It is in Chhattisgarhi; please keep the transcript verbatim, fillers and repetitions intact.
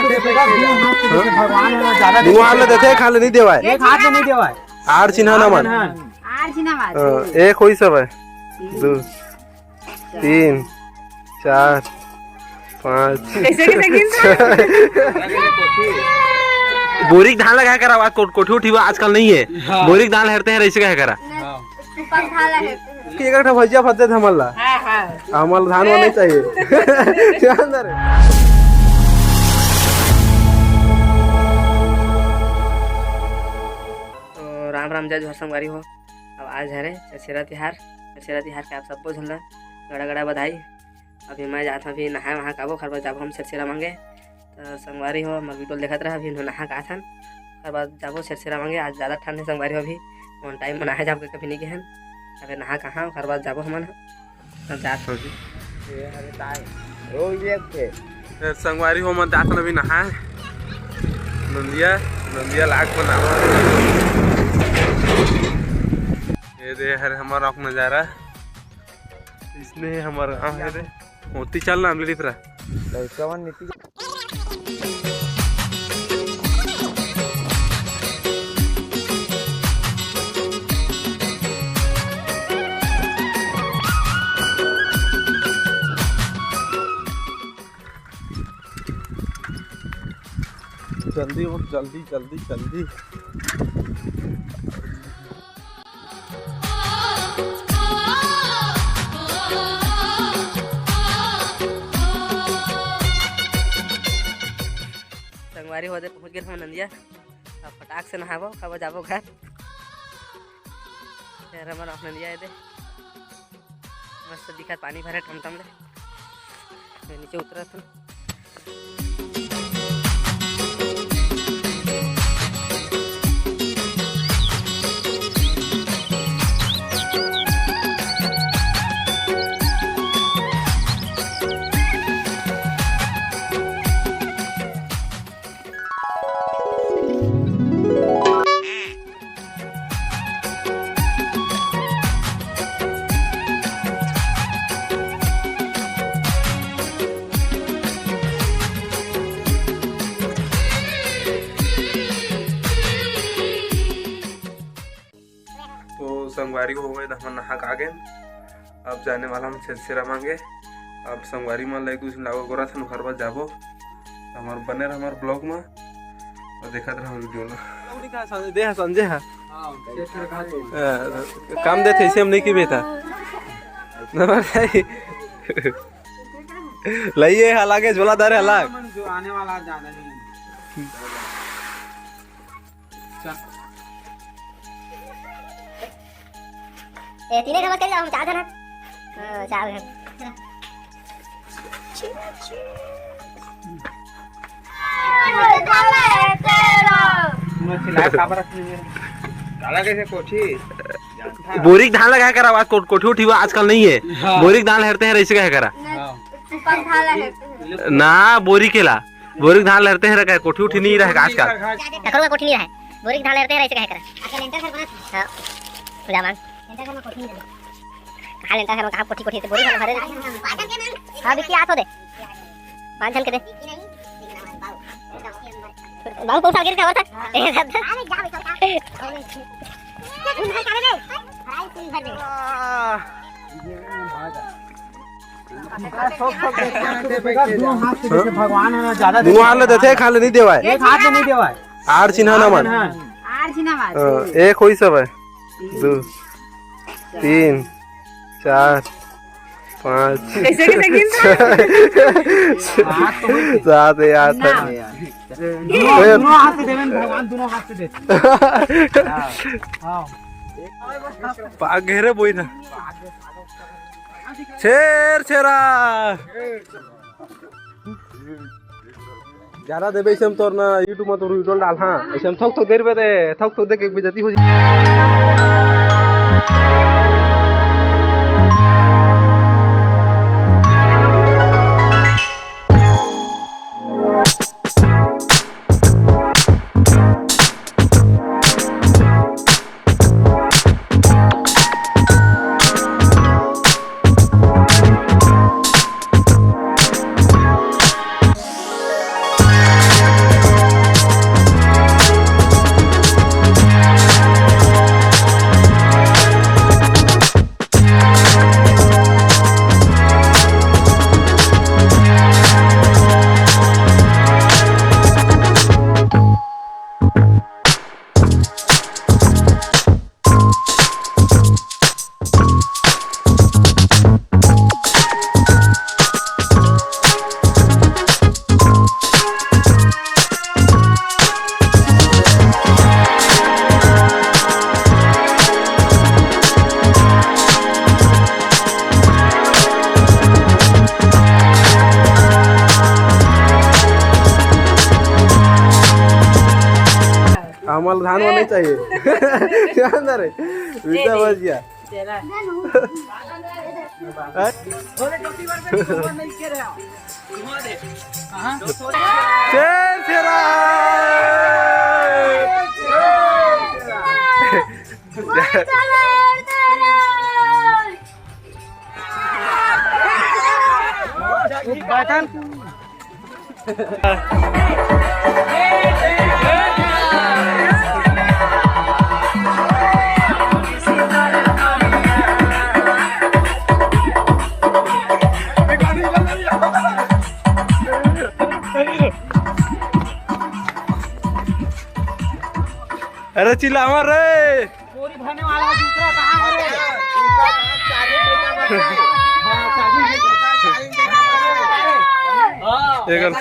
भगवान है, ज्यादा दू हाथ ले देथे, एक हाथ ले नहीं देवाय। एक हाथ ले नहीं देवाय। आर चिन्हा ना मन। आर चिन्हा बात। हाँ, एक होई सब है। दू, तीन, चार, पाँच। कैसे, कैसे गिनता? बोरी के धान लगाए कर आवाज कोठ-, कोठी उठी आजकल नहीं है। हाँ। बोरी के धान हेरते हैं, ऐसे कहे करा। हाँ। पंखा ला है। कि एक ठो भजिया फंस देत हमन ला। हाँ, हाँ। हमन ला धान वान नहीं चाहिए। क्या अंदर है? तो राम राम, जय जोहार संगवारी हो। अब आज हरे छेरछेरा तिहार। छेरछेरा तिहार के आप सब्बो झन ला गड़ा गड़ा बधाई। अभी मैं जात हूँ, अभी नहाए वहाँ के आबो, ओखर बाद जाबो हम छेरछेरा मांगे। तो संगवारी हो, हमर वीडियो देखत रहा, अभी नहा के आथन, ओखर बाद जाबो छेरछेरा मांगे। आज ज्यादा ठंड है संगवारी हो, अभी on time नहाए जाब के कभी नहीं गेहन। अबे नहा कहाँ, ओखर बाद जाबो हमन ह। तो जात हूँ। ये हरे ताई, रोज एक थे। ए, संगवारी हो, मन जात हन अभी नहाए। नंदिया, नंदिया लाग बनावा। ये दे हरे हमर अउ नजारा। इसने हमर गाँव है रे। ओती चल ना, अमली लिपरा। लड़का मन नीति जल्दी उठ, जल्दी, जल्दी, जल्दी। संगवारी हो दे, पहुंच गेन हमन नंदिया। अब फटाक से नहाबो, कब जाबो घर। फेर हमर नंदिया ए दे। मस्त दिखत, पानी भरे टमटम ले। मैं नीचे उतरत हूँ। तो संगवारी हो गए, हमन नहा के आ गेन। अब जाने वाला हम छेरछेरा मांगे। अब संगवारी मन ला एक दूसरे लागो गोरा थन घर बर जाबो। हमार बने रह हमार vlog में और देखत रह वीडियो ला। दे हा संजय हा। हाँ, छेरछेरा कहा तो। अ, काम देथे इसे हम नहीं की बेटा। नंबर भाई। लइए हा लागे झोला दारे हा लाग। जो आने वाला ज्यादा नहीं। ए, तीने घमत कर जाओ, हम चार जन हन। हाँ, चार जन। काला कैसे कोठी? बोरी के धान लगाए करा, आज को-, कोठी उठी आजकल नहीं है। हाँ। बोरी के धान हेरते हैं, ऐसे कहे करा। हाँ। ना, बोरी के ला। बोरी के धान लहरते हैं रखे, कोठी उठी नहीं रहे आजकल। ककरो का कोठी नहीं रहे। बोरी के धान लहरते हैं, ऐसे कहे करा। अच्छा, लेंटर घर बना। हाँ। जा मांग। लेंटर घर में कोठी नहीं रहे। कहाँ लेंटर घर में, कहाँ कोठी, कोठी से बोरी घर भरे। हाँ, विक्की, आ तो दे। पाँच जन के दे। बाबू, बहुत आगे क्या होता? अरे, जा, बेटा, उठा। भराई तुम भर दे। दोनों हाथ से देखे, भगवान है ना, ज्यादा दू हाथ ले देथे, एक हाथ ले नहीं देवाय। एक हाथ ले नहीं देवाय। आर चिन्हा ना मन। हाँ। आर चिन्हा बात। हाँ, एक होई सब है। दू, तीन, चार, पाँच, कैसे, कैसे गिनता? छह, सात है, आठ है। ना। दोनों, दोनों हाथ से देवे ना भगवान, दोनों हाथ से देते। हाँ। पाक घेरे बोई ना। छेरछेरा। ज्यादा देबे इसे हम तोर ना YouTube में तोर वीडियो डाल, हाँ, इसे हम थोक थोक देर बे दे, थोक थोक दे के बेइज्जती हो जाए। मला धान वा नहीं चाहिए। जानता रे, विसा बच गया। शेर शेरा। अरे चिल्लावा रे। एक